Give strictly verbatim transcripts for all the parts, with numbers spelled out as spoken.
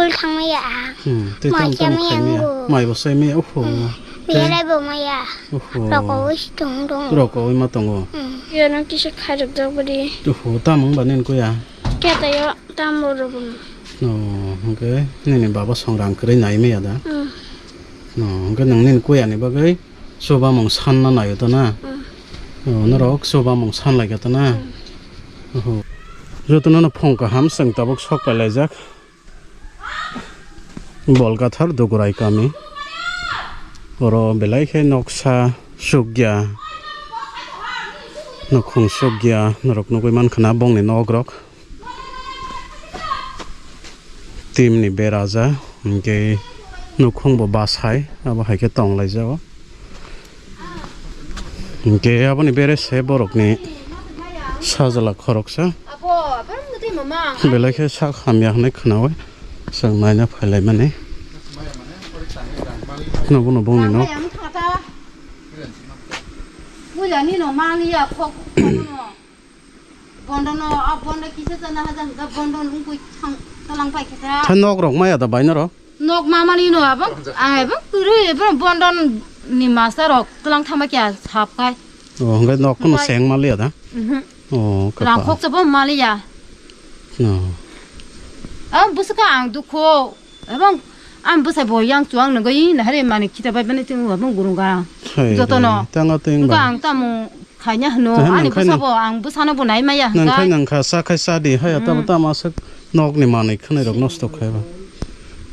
School thangmaya. Hmm, tei Mai tamo tamo chamaya khaimaya. Ango. Mai bo saimaya, oho. Hmm. Tei? Belai bo maya. Oho. Roko wi tong tong. Roko wi ma tongo. Hmm. Yana kisa khairok jak bodi. Oho, tamo wngba nini kuya? Keta yo tamo rok bo. No, hwnkhe nini baba song rang kwrwi nai maya da? Hmm. No, hwnkhe nwng nini kuya ni bagwi chubamung sanna naio to na? Hmm. No, norok chubamung san lai kha to na? Hmm. Oho. Jotono no phung kaham chwng tabuk sok pai laijak. Bolgathar Dugurai kami. Oro belai khe noksa sukya, nukhung sukya, norok nugwi mankha na bongni nok rok. Tin ni beraja, hwnkhe nukhung bo bachai, abo hai khe tong laijao. Hwnkhe aboni bere se borokni sajla khoroksa. Belai khe sak hamya hwnwi khwnaui chwng naina phailaimani. Khwna bono bongni nok. Bondo no, a bondo kisa chana haja hwnkha bondo no wngkui thang talang pai khe ta. Tha nok rok maya da bai norok? Nok mamani no abang, ang abang kwrwi abang bondo ni master rok talang thama kya sap kai. Oh, hwnkhe nok kono Hwnkhe seng maliya da? Mhm. Oh, kapa. Rang khok chabo maliya. No. Ang bwswkha ang dukho. Ebong ang bwsai bo yang chuang nungwi nahari mani khita bai bani twi wng gurung garang. Hai Jotono. Re, tanga twi wng Wngkha ba. Ang tamo khaina hwno. Twi ani nang khaina. Bwsabo ang bwsano bo nai maya Nang khai hwnkha. Nang kha sa khai sa di hai tamo Hmm. Tamo aswk nokni manwi khwnwi rok nosto khai ba.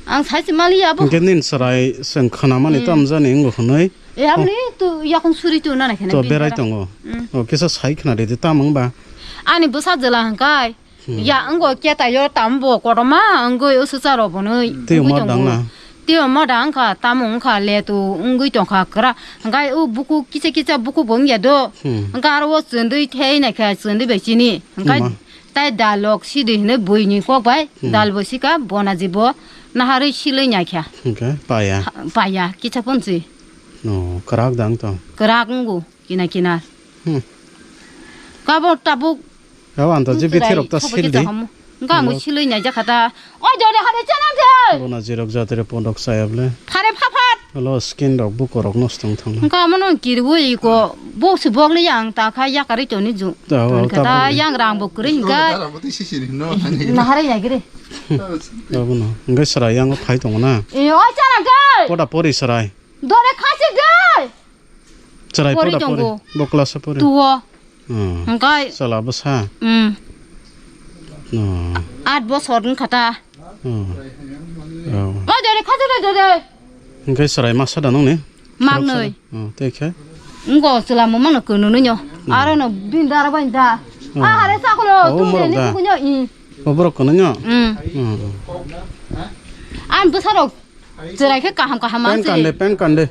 Ang sai se mali abo. Hwnkhe nini chwrai chwng khwnamani Hmm. Tamo jani wngkha hwnwi. E aboni tu yakung suri tu nana khena To bini berai jora. Tongo. Hmm. O kisa sai khwna di tamo wng ba. Ani bwsa jwla hwnkhe. Hmm. Ya, wngkha keta yo tambo kotorma wngwi ususa rok bonwi Twi wngwi ma tongo. Dang na? Twi ma dang wngkha, tamo wngkha, letu wngwi tongkha kwrak. Hwnkhe o buku kisa kisa buku bo wngya do. Hmm. Hwnkhe aro o chwndwi thei naikha, chwndwi bai chini. Hwnkhe Ma. Tai dal rok sidi hinwi buini kok bai, Hmm. Dal bo sika, bonaji bo naharwi silwi naikha. Hwnkhe paya. Ha, paya, kisa ponsi. No, kwrak dang to. Kwrak wngo. Kina kina. Hmm. Kabo tabuk. Abo ang to je bithi rok ta sil di. Nga mo siloi nai jakha ta. Oi dole hade chana de. Bona jirok jatire pondok saya ble. Phare phaphat. Lo skin rok buko rok nosto wng thang. Nga mo no kirbo iko. Bok se bok le yang ta kha yakari toni ju. Ta, ta, ta yang rang bo kri hinga. Nahare ya gire. Abo no. Ngai sara yang phai tong na. E oi chana de. Poda pori sarai. Dole khasi de. Chwrai Pori pora pori. Tongo. Bo class-o pori. Tuo. Hmm. Hwnkhe Chala bwsa. Hmm. Hmm. Aat bosor wngkha ta. Hmm. Oh. O dede, kha dede, dede. Hwnkhe chwrai masa da nungni? Maknwi. Oh, tei khe? Ngo chwla mo mano kunu nunyo. Hmm. Aro no bini dara bai da. Hmm. A hare sakolo, oh, tu de ni kukunyo i. Oh, borok kunu nyo? Hmm. Hmm. An bwsarok Chwrai khe kaham kaham Pen ang kande, siri. Pen kande.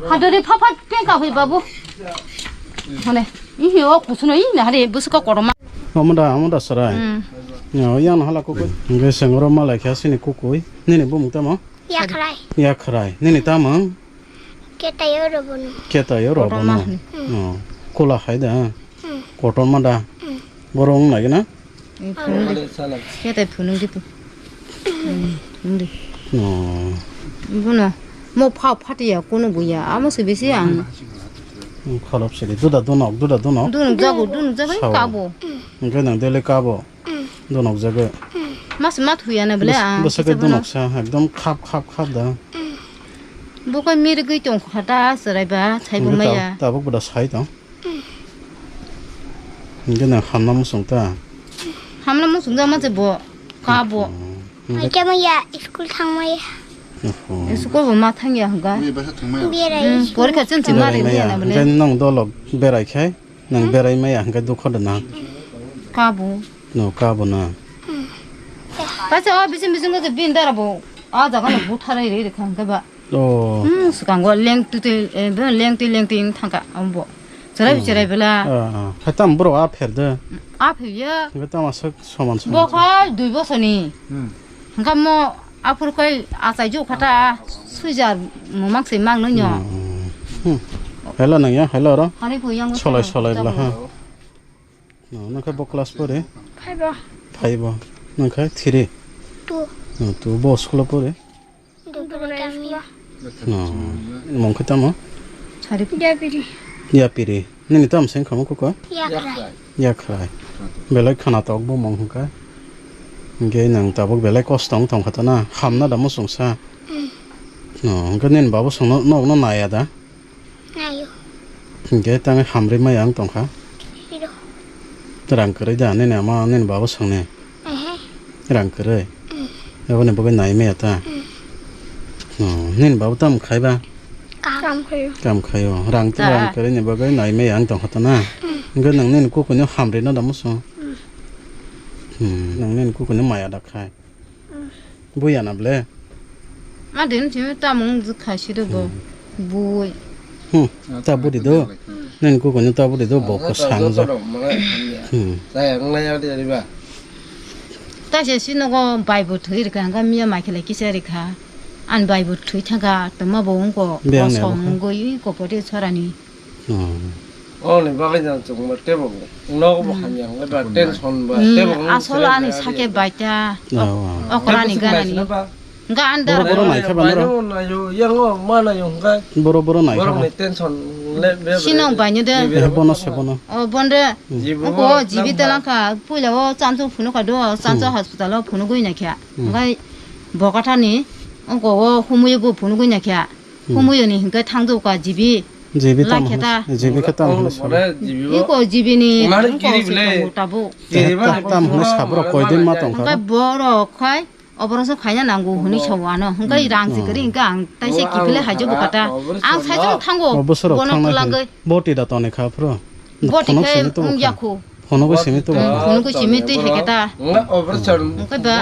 Hadori pha pha pen ka hoi babu. Hone. Ihi o kusuno i na hari busuka koroma. Omoda, omoda sarai. Hmm. Yo, yang hala kukui. Nge sengoro malai khe sini kukui. Nini bumung tamo? Yakhrai. Yakhrai. Nini tamo? Ketayo robono. Ketayo robono. Koroma hini. Hmm. Oh. Kula hai da. Hmm. Kotorma da. Hmm. Borok wng nai na? Eh, phunung di. Khe tai phunung di. Hmm, phunung di. Oh. Bono mo pha phatiya kono buya. Amo se bisi ang. Hmm, kholop siri. Duda dunok, duda dunok. Dunok jago, dunok jago, sao. Kabo. Hwnkhe nang dele kabo. Dunok jago. Mas mat huya na bole, ah, bwsake kisa bono. Dunok sa, ekdom khap, khap, khap da. Bo koi mirgwi tong kha ta, chwrai ba, sai bo maya. Tabuk boda sai tong. Hingke nang hamna muchung ta? Hamna muchung ta ma se bo, ka bo. Hmm. Hingke Acha maya, school thang maya. Oho. School bo ma thang ya hingka. Berai Hmm, school. Porikha chun si ma Berai ri maya. Ya na bole. Hingke nong dolok berai khai, nang berai maya hingke dukho de na. Ka bo. No, ka bo na. Kaisa o bising bising ko bin dara bo. A jaga no butharai ri ri kha hingke ba. Oh. Hmm, swkango lengtwi twi, eh, bo lengtwi lengtwi wng thangkha, ambo. Chwrai Hmm. chwrai bela. Ah, ah. Hai tam borok a pher de. A pher ya. Hingke tamo aswk soman soman Bo kha dui bosoni. Hmm. Hingka mo aphur koi achai ju khata suijar mo mak se mang no nyo. Hmm. Hmm. Hello nang ya, hello ro. Hani phu yang Solai, solai bela, ha. No, nang khe bo class four e? Five o. Five o. Nang khe three? Two. Hmm, to bo school o pore? Dugre kami. No. Mung khe tamo? Yapiri. Yapiri. Nini tamo seng kamo kuko? Yakhrai. Yakhrai. Belai khana tok bo mung hwnkha. Hwnkhe nang tabuk belai kosto wng tong kha ta na? Hamna da muchung sa? Hmm. No, hwnkhe nini babo songno, nokno naya da? Nayo. Hwnkhe tang hamri maya wng tongkha. Hiro. Rang kwrwi da nini ama nini babo songni? Ehe. Rang kwrwi. Mm. Aboni bagwi nai maya ta. Mm. No, nini babo tam khai ba? Kam. Kam khayo. Kam khayo. Rang ta. Rang kwrwi ni bagwi nai maya wng tongkha ta na. Mm. Hwnkhe nang nini kukuino hamri no da musu. Mm. Hmm, nang nini kukuino maya da khai. Buya na ble? Ma din simi tamung khaisi do bo. Hmm. Bui. Hmm. Ta budi do. Nini kukuino ta budi do bo ko sang ja. Hmm. Ta se sino go bai bo thwi rikha, hwnkhe miya mai khe lai kisa rikha. An bai bo thwi thangkha, tongma bo wngko. Biyang ne kosong bo kha. Wngwi ko pore chorani. Hmm. Oni bagwi jang chwngma tebo nogo bo hamya hwnwi ba tension ba tebo wngwi asol ani sake baita. Oh, oh. Okorani ganani. Ga anda. Boro boro naikha ba noro. Nayo, yang o ma nayo hwnkhai. Boro boro naikha ba. Borokni tension le be. Sinong bainyo de. Eh, bono se bono. O bonde. Jibo ko jibi telangkha puila o chancho phunukha do, chancho hospital o phunugwi naikha. Hmm. Hwnkhai bokathani ongko o humuyo bo phunugwi naikha. Hmm. Humuyo ni hwnkhe thangjakha jibi. Jibi tam hwnwi, jibi khe tam hwnwi sabo. Iko jibi ni, iko si tongo tabuk. Tam hwnwi sabo rok koi din ma tongkha. Hwnkhe borok khai operation khaina nango hwnwi sao ano. Hwnkhe rang si kwrwi hwnkhe ang taisa kiphilwi haijo bwkha ta. Ang saichung thango. Bono twlangwi. Boti da toni kha phro. Boti khe wng yakho. Phono gwi simi twi. Phono gwi simi twi hai khe ta. Nga operation. Hwnkhe ba.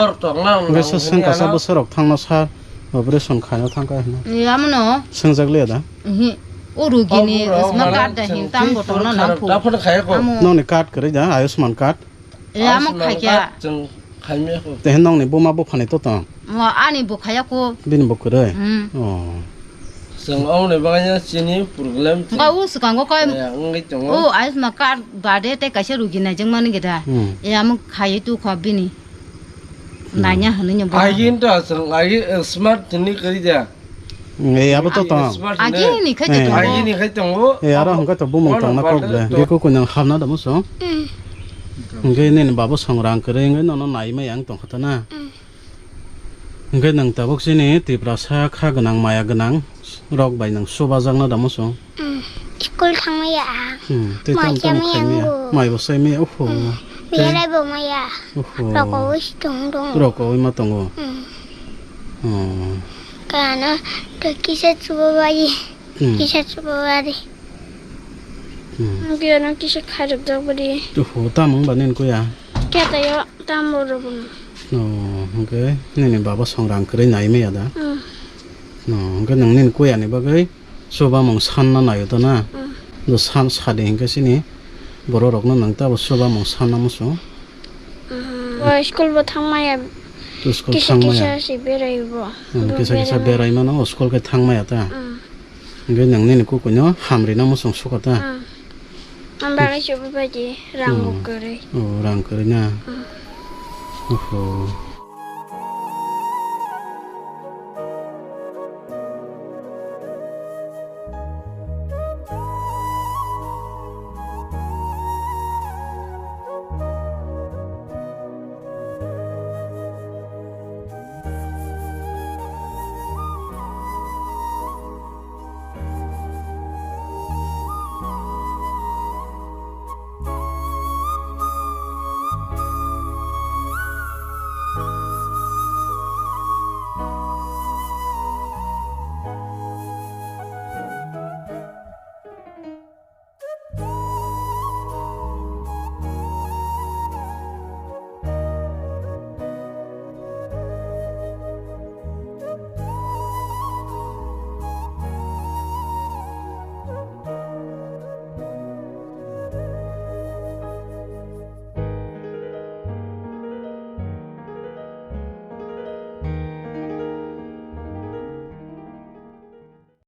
Hwnkhe se swngkha sa bwsarok thangno sa operation khaina thangkha hino. Yamono. Swngjak liya da? Ihi. O rugi ni sma card da hin tam bo tongna nang phu. Noni card kwrwi da, Ayushman card? Yamo khai kya. Tei nongni buma buphani to tong? Mo ani bo khaya ko. Bini bo kwrwi? Mm. Oh. Chwng ongni bagwi chini problem. Nga u swkango koi. Ya, wngwi tongo. O Ayushman card bade tei kaisa rugi naijak mani geda. Hmm. Ya mo khai tu kha bini. Hmm. Nanya hwnwi ni bo. Agi to chwng agi, eh, smart tini kari ja. Hmm, eh, abo to tong. Agi ni khai to tongo. Agi ni khai tongo. Eh, aro hwnkhe to bumung tongna kok ble. Geko kunang hamna da muso. Hmm. Hwnkhe nini babo song rang kwrwi wngwi nono nai mai ang tongkha ta na. Hmm. Hwnkhe nwng tabuk chini Tiprasa kha gwnang maya gwnang rok bai nwng chubajakna da muchung? Hmm. School thangmaya ang. Hmm, tei tamo tamo khaimaya. Mai bo saimaya, oho. Hmm. Tei belai bo maya. Oho. Rokowi si tong tong. Rokowi ma tongo. Hmm. Oh. Kana to kisa chubabai. Hmm. Kisa chubabai. Hmm. Kisa khairok jak bari. Oho, tamo wngba nini kuya? Ketayo. Tam borok no. No, hwnkhe nini baba song rang kwrwi nai maya da? Hmm. No, hwnkhe nwng nini kuya ni bagwi chubamung sanna naio da na? Hmm. Do san sadi hwnkhe chini borok rokno nwng tabo chubamung sanna muchung? Hmm. O school bo thang maya. To school thang maya. Kisa kisa se berai bo. Hmm, kisa kisa berai mano, o school khe thang maya ta? Hmm. Hwnkhe nwng nini kukuino hamrina muchung sukha ta? Hmm. Ang bagwi se bebaidi rang bo kwrwi. Oh, rang kwrwi na? Hmm. Oho.